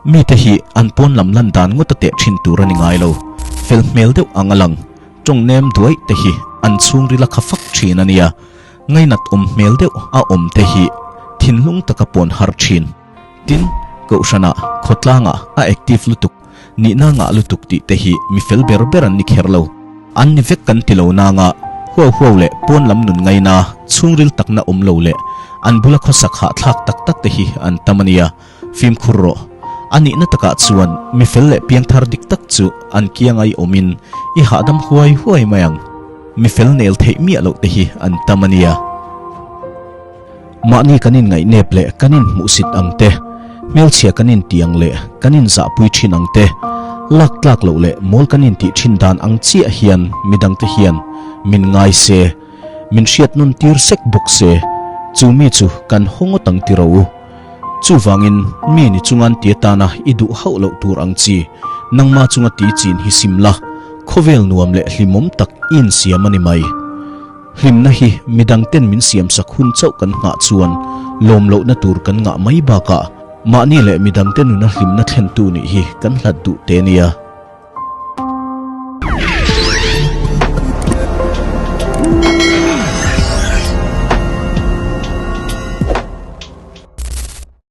Mite hi an pawn lam lan dan ngawt a teh thin tur a ni ngai lo. Fel hmel deuh ang a lang, tawng nem duai te hi an chhungril a kha fak thin a nia. Ngainat awm hmel deuh a awm te hi thinlung taka pawn har thin. Tin, Kohhranah, khawtlangah a active lutuk, nihna ngah lutuk tih te hi mi fel ber ber an ni kher lo. An ni vek kan ti lo nanga huau huau leh pawn lam nun ngaina, chhungril takna awm lo leh an bula khawsak hahthlak tak tak te hi an tam a nia. Fimkhur rawh. A nihna takah chuan mi fel leh piangthar dik tak chu an kianga i awmin i hahdam huai huai mai ang. Mi fel nel theih miah loh te hi an tam a nia. Mahni kan inngaih nep leh kan inhmuhsit ang te, hmelchhia kan inti ang leh kan inzahpui thin ang te, lak tlak loh leh mawl kan intih thin dan ang chiah hian midangte hian min ngai se, min hriat nawn tir sek bawk se, chu mi chu kan haw ngawt ang tiro u. Chuvangin mi ni chungan ti atana i duh hauh loh tur ang chi, nangma chunga ti chin hi sim la, khawvel nuam leh hlimawm tak i insiam a ni mai. Hlimna hi midangten min siamsak hun chauh kan nghah chuan lawm lohna tur kan ngah mai bakah mahni leh midangte nuna hlimna thlentu nih hi kan hlat duh te nia.